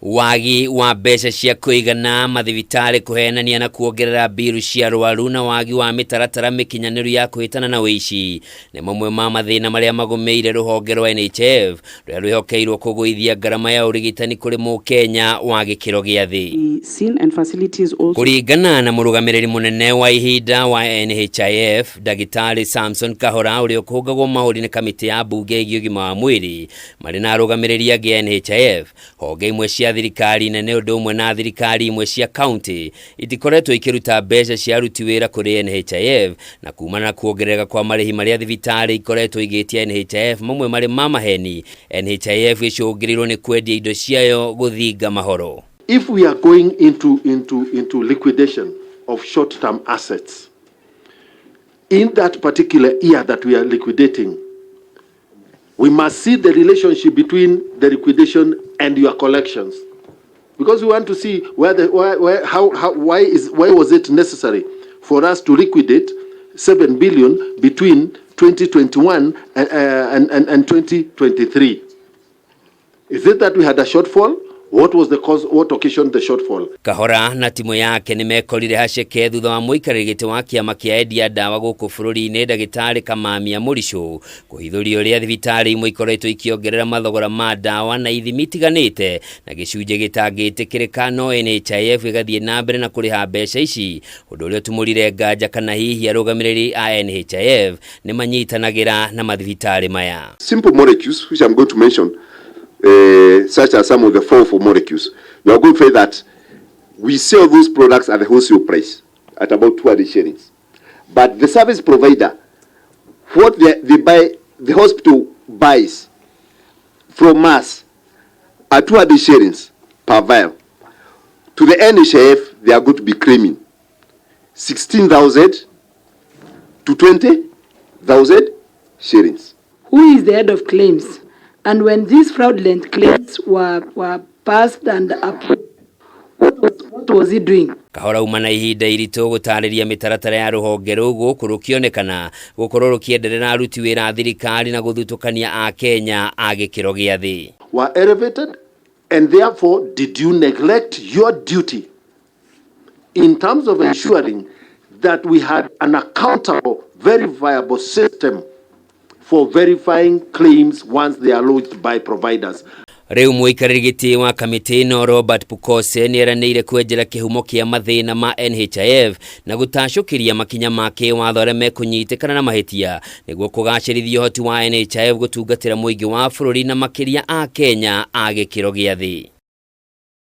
Wagi wa mbeca cia kũigana mathibitarĩ kũhenania na kuongerera mbiru cia arwaru na wagi wa mĩtaratara mĩkinyanĩru ya kũhĩtana na ũici nĩ mamwe ma mathĩna marĩa magũmĩire rũhonge rwa NHIF rũrĩa rwĩhokeirwo kũgũithia ngarama ya ũrigitani kũrĩ mũkenya wa gĩkĩro gĩa thĩ. Seen and facilities also. Kũringana na mũrũgamĩrĩri mũnene wa ihinda wa NHIF Ndagĩtarĩ Samson Kahora ũrĩa ũkũhũngagwo mahũri nĩ kamĩtĩ ya mbunge ĩgiĩ ũgima wa mwĩrĩ marĩ na arũgamĩrĩri angĩ a NHIF, honge imwe cia thirikari nene ũndũ ũmwe na thirikari imwe cia kaunti itikoretwo ikĩruta mbeca cia aruti wĩra kũrĩ NHIF na kumana na kuongerereka kwa marĩhi marĩa thibitarĩ ikoretwo igĩtia NHIF mamwe marĩ ma maheni, NHIF ĩcũngĩrĩirwo nĩ kwendia indo ciayo gũthinga mahoro. If we are going into liquidation of short-term assets, in that particular year that we are liquidating, we must see the relationship between the liquidation and your collections. Because we want to see where the, why, where, how, why, is, why was it necessary for us to liquidate 7 billion between 2021 and 2023? Is it that we had a shortfall? What was the cause? What occasioned the shortfall? Kahora na timu yake nĩ mekorire haceke thutha wa mũikarĩri gĩtĩ wa kĩama kĩa endia ndawa gũkũ bũrũri-inĩ ndagĩtarĩ Kamamia Mũricũ kũhithũria ũrĩa thibitarĩ imwe ikoretwo ikĩongerera mathogora ma ndawa na ithimi itiganĩte na gĩcunjĩ gĩtangĩtĩkĩrĩka no NHIF ĩgathiĩ na mbere na kũrĩha mbeca ici ũndũ ũrĩa ũtumũrire nganja kana hihi arũgamĩrĩri a NHIF nĩ manyitanagĩra na mathibitarĩ maya. Simple molecules, which I'm going to mention, such as some of the 4 molecules, you are going to find that we sell those products at the wholesale price at about 200 shillings. But the service provider, what they buy, the hospital buys from us at 200 shillings per vial. To the NHIF, they are going to be claiming 16,000 to 20,000 shillings. Who is the head of claims? And when these fraudulent claims were passed and approved, what was he doing? Kahora uma na ihinda iritũ gũtarĩria mĩtaratara ya rũhonge rũu gũkũ rũkĩonekana gũkorwo rũkĩenderera aruti wĩra a thirikari na gũthutũkania a Kenya a gĩkĩro gĩa thĩ. Were elevated, and therefore did you neglect your duty in terms of ensuring that we had an accountable, verifiable system for verifying claims once they are lodged by providers? Rĩu mũikarĩri gĩtĩ wa kamĩtĩ ĩno Robert Pukose nĩeranĩire kwenjera kĩhumo kĩa mathĩna ma NHIF na gũtacũkĩria makinya ma kĩwatho arĩa mekũnyitĩkana na mahĩtia nĩguo kũgacĩrithia ũhoti wa NHIF gũtungatĩra mũingĩ wa bũrũri na makĩria a Kenya a gĩkĩro gĩa thĩ.